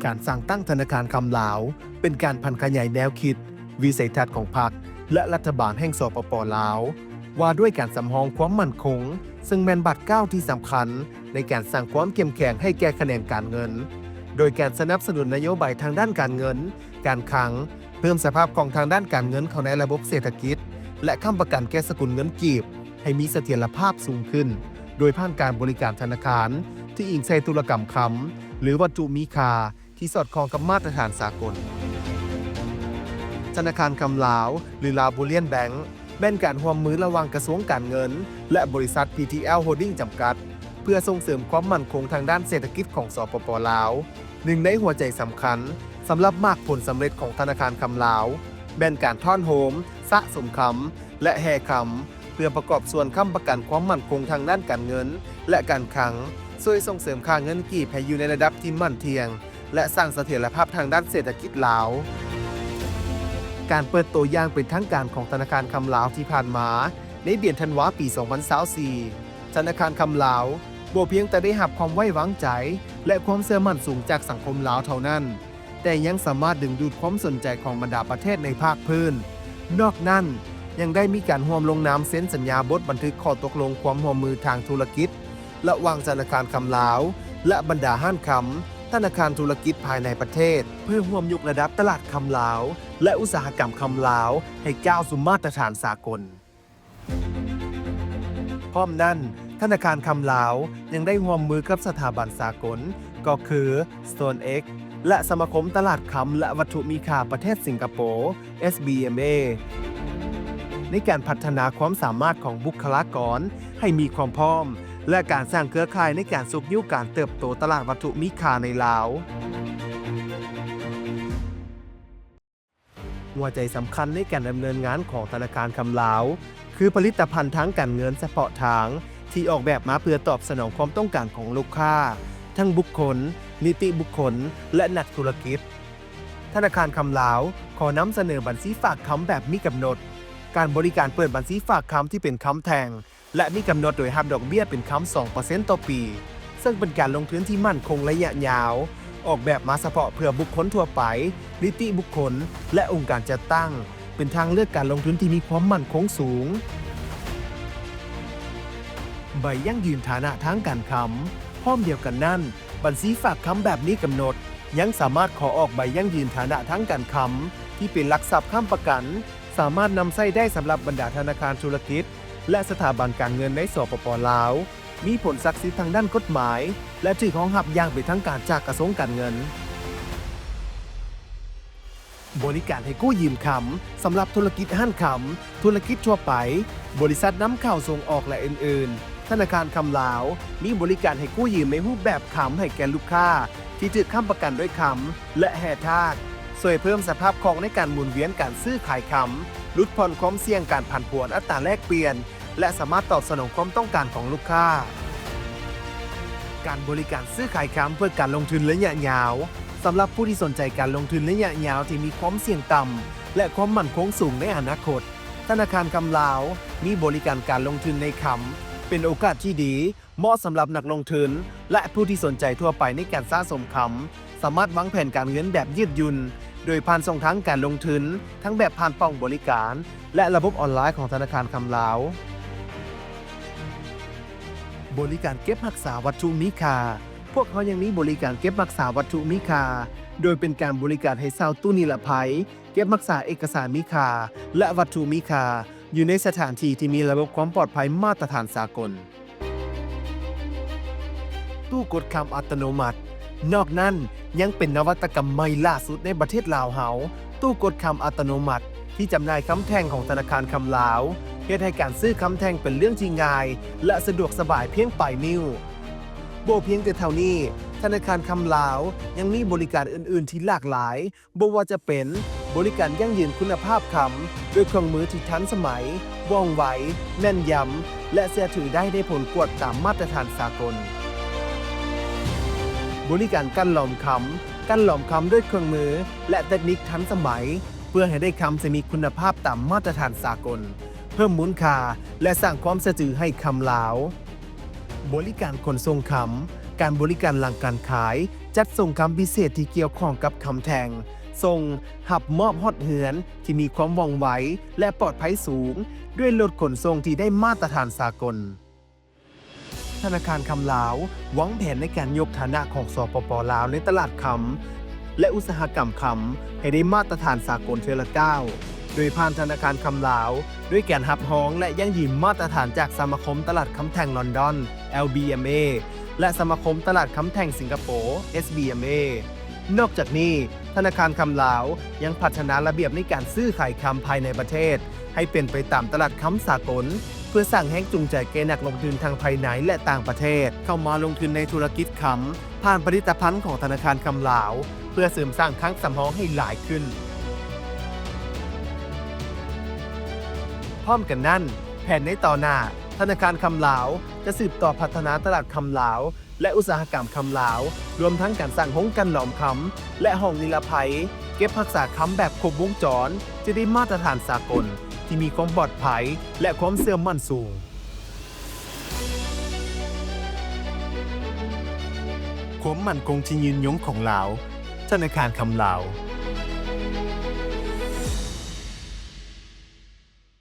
ການສ້າງຕັ້ງທະນາຄານຄຳລາວ ເປັນການຜັນຂະຫຍາຍແນວຄິດ, ວິໄສທັດຂອງພັກ ແລະ ລັດຖະບານແຫ່ງ ສປປ ລາວ ວ່າດ້ວຍການສຳຮອງຄວາມໝັ້ນຄົງ, ເຊິ່ງແມ່ນບາດກ້າວທີ່ສຳຄັນໃນການສ້າງຄວາມເຂັ້ມແຂງໃຫ້ແກ່ຂະແໜງການເງິນ, ໂດຍການສະໜັບສະໜູນນະໂຍບາຍທາງດ້ານການເງິນ, ການຄັງ, ເພີ່ມສະພາບຄ່ອງທາງດ້ານການເງິນເຂົ້າໃນລະບົບເສດຖະກິດ ແລະ ຄ້ຳປະກັນແກ່ສະກຸນເງິນກີບໃຫ້ມີສະຖຽນລະພາບສູງຂຶ້ນ ໂດຍຜ່ານການບໍລິການທະນາຄານທີ່ອີງໃສ່ທຸລະກຳຄຳ ຫຼື ວັດຖຸມີຄ່າທີ່ສອດຄ່ອງກັບມາດຕະຖານສາກົນ. ທະນາຄານຄຳລາວ ຫຼື Lao Bullion Bank ແມ່ນການຮ່ວມມືລະຫວ່າງກະຊວງການເງິນ ແລະ ບໍລິສັດ PTL Holding ຈຳກັດ ເພື່ອສົ່ງເສີມຄວາມໝັ້ນຄົງທາງດ້ານເສດຖະກິດຂອງ ສປປ ລາວ. ໜຶ່ງໃນຫົວໃຈສຳຄັນສຳລັບໝາກຜົນສຳເລັດຂອງທະນາຄານຄຳລາວ ແມ່ນການທ້ອນໂຮມ, ສະສົມຄຳ ແລະ ແຮ່ຄຳ ເພື່ອປະກອບສ່ວນຄ້ຳປະກັນຄວາມໝັ້ນຄົງທາງດ້ານການເງິນ ແລະ ການຄັງ, ຊ່ວຍສົ່ງເສີມຄ່າເງິນກີບໃຫ້ຢູ່ໃນລະດັບທີ່ໝັ້ນທ່ຽງ ແລະ ສ້າງສະຖຽນລະພາບທາງດ້ານເສດຖະກິດລາວ. ການເປີດໂຕຢ່າງເປັນທາງການຂອງທະນາຄານຄຳລາວທີ່ຜ່ານມາ ໃນເດືອນທັນວາ ປີສອງພັນຊາວສີ່ ທະນາຄານຄຳລາວບໍ່ພຽງແຕ່ໄດ້ຮັບຄວາມໄວ້ວາງໃຈ ແລະ ຄວາມເຊື່ອໝັ້ນສູງຈາກສັງຄົມລາວເທົ່ານັ້ນ, ແຕ່ຍັງສາມາດດຶງດູດຄວາມສົນໃຈຂອງບັນດາປະເທດໃນພາກພື້ນ. ນອກນັ້ນ, ຍັງໄດ້ມີການຮ່ວມລົງນາມເຊັນສັນຍາບົດບັນທຶກຂໍ້ຕົກລົງຄວາມຮ່ວມມືທາງທຸລະກິດ ລະຫວ່າງທະນາຄານຄຳລາວ ແລະ ບັນດາຮ້ານຄຳ, ທະນາຄານທຸລະກິດພາຍໃນປະເທດ ເພື່ອຮ່ວມຍົກລະດັບຕະຫຼາດຄຳລາວ ແລະ ອຸດສາຫະກຳຄຳລາວໃຫ້ກ້າວສູ່ມາດຕະຖານສາກົນ. ພ້ອມນັ້ນ, ທະນາຄານຄຳລາວຍັງໄດ້ຮ່ວມມືກັບສະຖາບັນສາກົນ ກໍຄື StoneX ແລະ ສະມາຄົມຕະຫຼາດຄຳ ແລະ ວັດຖຸມີຄ່າປະເທດສິງກະໂປ SBMA ໃນການພັດທະນາຄວາມສາມາດຂອງບຸກຄະລາກອນໃຫ້ມີຄວາມພ້ອມ ແລະ ການສ້າງເຄືອຂ່າຍໃນການຊຸກຍູ້ການເຕີບໂຕຕະຫຼາດວັດຖຸມີຄ່າໃນລາວ. ຫົວໃຈສຳຄັນໃນການດຳເນີນງານຂອງທະນາຄານຄຳລາວ ຄືຜະລິດຕະພັນທາງການເງິນສະເພາະທາງທີ່ອອກແບບມາເພື່ອຕອບສະໜອງຄວາມຕ້ອງການຂອງລູກຄ້າ ທັງບຸກຄົນ, ນິຕິບຸກຄົນ ແລະ ນັກທຸລະກິດ. ທະນາຄານຄຳລາວຂໍນຳສະເໜີບັນຊີຝາກຄຳແບບມີກຳນົດ, ການບໍລິການເປີດບັນຊີຝາກຄຳທີ່ເປັນຄຳແທ່ງ ແລະ ມີກຳນົດໂດຍຮັບດອກເບ້ຍເປັນຄຳສອງເປີເຊັນຕໍ່ປີ, ເຊິ່ງເປັນການລົງທຶນທີ່ໝັ້ນຄົງໄລຍະຍາວ, ອອກແບບມາສະເພາະເພື່ອບຸກຄົນທົ່ວໄປ, ນິຕິບຸກຄົນ ແລະ ອົງການຈັດຕັ້ງ, ເປັນທາງເລືອກການລົງທຶນທີ່ມີຄວາມໝັ້ນຄົງສູງ. ໃບຢັ້ງຢືນຖານະທາງການຄຳ. ພ້ອມດຽວກັນນັ້ນ, ບັນຊີຝາກຄຳແບບມີກຳນົດ ຍັງສາມາດຂໍອອກໃບຢັ້ງຢືນຖານະທາງການຄຳທີ່ເປັນຫຼັກຊັບຄ້ຳປະກັນ, ສາມາດນຳໃຊ້ໄດ້ສຳລັບບັນດາທະນາຄານທຸລະກິດ ແລະ ສະຖາບັນການເງິນໃນ ສປປ ລາວ, ມີຜົນສັກສິດທາງດ້ານກົດໝາຍ ແລະ ຖືກຮອງຮັບຢ່າງເປັນທາງການຈາກກະຊວງການເງິນ. ບໍລິການໃຫ້ກູ້ຢືມຄຳ ສຳລັບທຸລະກິດຮ້ານຄຳ, ທຸລະກິດທົ່ວໄປ, ບໍລິສັດນຳເຂົ້າສົ່ງອອກ ແລະ ອື່ນໆ. ທະນາຄານຄຳລາວມີບໍລິການໃຫ້ກູ້ຢືມໃນຮູບແບບຄຳໃຫ້ແກ່ລູກຄ້າທີ່ຖືກຄ້ຳປະກັນດ້ວຍຄຳ ແລະ ແຮ່ທາດ, ຊ່ວຍເພີ່ມສະພາບຄ່ອງໃນການໝູນວຽນການຊື້ຂາຍຄຳ, ຫຼຸດຜ່ອນຄວາມສ່ຽງການຜັນຜວນອັດຕາແລກປ່ຽນ ແລະ ສາມາດຕອບສະໜອງຄວາມຕ້ອງການຂອງລູກຄ້າ. ການບໍລິການຊື້ຂາຍຄຳເພື່ອການລົງທຶນໄລຍະຍາວ ສຳລັບຜູ້ທີ່ສົນໃຈການລົງທຶນໄລຍະຍາວທີ່ມີຄວາມສ່ຽງຕ່ຳ ແລະ ຄວາມໝັ້ນຄົງສູງໃນອະນາຄົດ. ທະນາຄານຄຳລາວມີບໍລິການການລົງທຶນໃນຄຳ ເປັນໂອກາດທີ່ດີ ເໝາະສຳລັບນັກລົງທຶນ ແລະ ຜູ້ທີ່ສົນໃຈທົ່ວໄປໃນການສະສົມຄຳ, ສາມາດວາງແຜນການເງິນແບບຍືດຫຍຸ່ນ ໂດຍຜ່ານຊ່ອງທາງການລົງທຶນ ທັງແບບຜ່ານປ່ອງບໍລິການ ແລະ ລະບົບອອນລາຍຂອງທະນາຄານຄຳລາວ. ບໍລິການເກັບຮັກສາວັດຖຸມີຄ່າ. ພວກເຮົາຍັງມີບໍລິການເກັບຮັກສາວັດຖຸມີຄ່າ ໂດຍເປັນການບໍລິການໃຫ້ເຊົ່າຕູ້ນິລະໄພ, ເກັບຮັກສາເອກະສານມີຄ່າ ແລະ ວັດຖຸມີຄ່າ ຢູ່ໃນສະຖານທີ່ທີ່ມີລະບົບຄວາມປອດໄພມາດຕະຖານສາກົນ. ຕູ້ກົດຄຳອັດຕະໂນມັດ. ນອກນັ້ນ, ຍັງເປັນນະວັດຕະກຳໃໝ່ລ່າສຸດໃນປະເທດລາວເຮົາ, ຕູ້ກົດຄຳອັດຕະໂນມັດ ທີ່ຈຳໜ່າຍຄຳແທ່ງຂອງທະນາຄານຄຳລາວ, ເຮັດໃຫ້ການຊື້ຄຳແທ່ງເປັນເລື່ອງທີ່ງ່າຍ ແລະ ສະດວກສະບາຍພຽງປາຍນິ້ວ. ບໍ່ພຽງແຕ່ເທົ່ານີ້, ທະນາຄານຄຳລາວຍັງມີບໍລິການອື່ນໆທີ່ຫຼາກຫຼາຍ, ບໍ່ວ່າຈະເປັນບໍລິການຢັ້ງຢືນຄຸນນະພາບຄຳ ດ້ວຍເຄື່ອງມືທີ່ທັນສະໄໝ, ວ່ອງໄວ, ແມ່ນຢຳ ແລະ ເຊື່ອຖືໄດ້ໃນຜົນກວດຕາມມາດຕະຖານສາກົນ. ບໍລິການກັ່ນຫຼອມຄຳ, ກັ່ນຫຼອມຄຳດ້ວຍເຄື່ອງມື ແລະ ເຕັກນິກທັນສະໄໝ ເພື່ອໃຫ້ໄດ້ຄຳທີ່ມີຄຸນນະພາບຕາມມາດຕະຖານສາກົນ, ເພີ່ມມູນຄ່າ ແລະ ສ້າງຄວາມເຊື່ອຖືໃຫ້ຄຳລາວ. ບໍລິການຂົນສົ່ງຄຳ, ການບໍລິການຫຼັງການຂາຍ, ຈັດສົ່ງຄຳພິເສດທີ່ກ່ຽວຂ້ອງກັບຄຳແທ່ງ, ສົ່ງ, ຮັບ, ມອບຮອດເຮືອນ ທີ່ມີຄວາມວ່ອງໄວ ແລະ ປອດໄພສູງ ດ້ວຍລົດຂົນສົ່ງທີ່ໄດ້ມາດຕະຖານສາກົນ. ທະນາຄານຄຳລາວ ວາງແຜນໃນການຍົກຖານະຂອງ ສປປ ລາວ ໃນຕະຫຼາດຄຳ ແລະ ອຸດສາຫະກຳຄຳ ໃຫ້ໄດ້ມາດຕະຖານສາກົນເທື່ອລະກ້າວ, ໂດຍຜ່ານທະນາຄານຄຳລາວ ດ້ວຍການຮັບຮອງ ແລະ ຢັ້ງຢືນມາດຕະຖານຈາກສະມາຄົມຕະຫຼາດຄຳແທ່ງລອນດອນ LBMA ແລະ ສະມາຄົມຕະຫຼາດຄຳແທ່ງສິງກະໂປ SBMA. ນອກຈາກນີ້, ທະນາຄານຄຳລາວ ຍັງພັດທະນາລະບຽບໃນການຊື້ຂາຍຄຳພາຍໃນປະເທດ ໃຫ້ເປັນໄປຕາມຕະຫຼາດຄຳສາກົນ, ເພື່ອສ້າງແຮງຈູງໃຈແກ່ນັກລົງທຶນທັງພາຍໃນ ແລະ ຕ່າງປະເທດ ເຂົ້າມາລົງທຶນໃນທຸລະກິດຄຳ ຜ່ານຜະລິດຕະພັນຂອງທະນາຄານຄຳລາວ ເພື່ອເສີມສ້າງຄັງສຳຮອງໃຫ້ຫຼາຍຂຶ້ນ. ພ້ອມກັນນັ້ນ, ແຜນໃນຕໍ່ໜ້າ, ທະນາຄານຄຳລາວ ຈະສືບຕໍ່ພັດທະນາຕະຫຼາດຄຳລາວ ແລະ ອຸດສາຫະກຳຄຳລາວ, ລວມທັງການສ້າງໂຮງກັ່ນຫຼອມຄຳ ແລະ ຫ້ອງນິລະໄພ ເກັບຮັກສາຄຳແບບຄົບວົງຈອນ ທີ່ໄດ້ມາດຕະຖານສາກົນ, ທີ່ມີຄວາມປອດໄພ ແລະ ຄວາມເຊື່ອໝັ້ນສູງ. ຄວາມໝັ້ນຄົງທີ່ຍືນຍົງຂອງລາວ. ທະນາຄານຄຳລາວ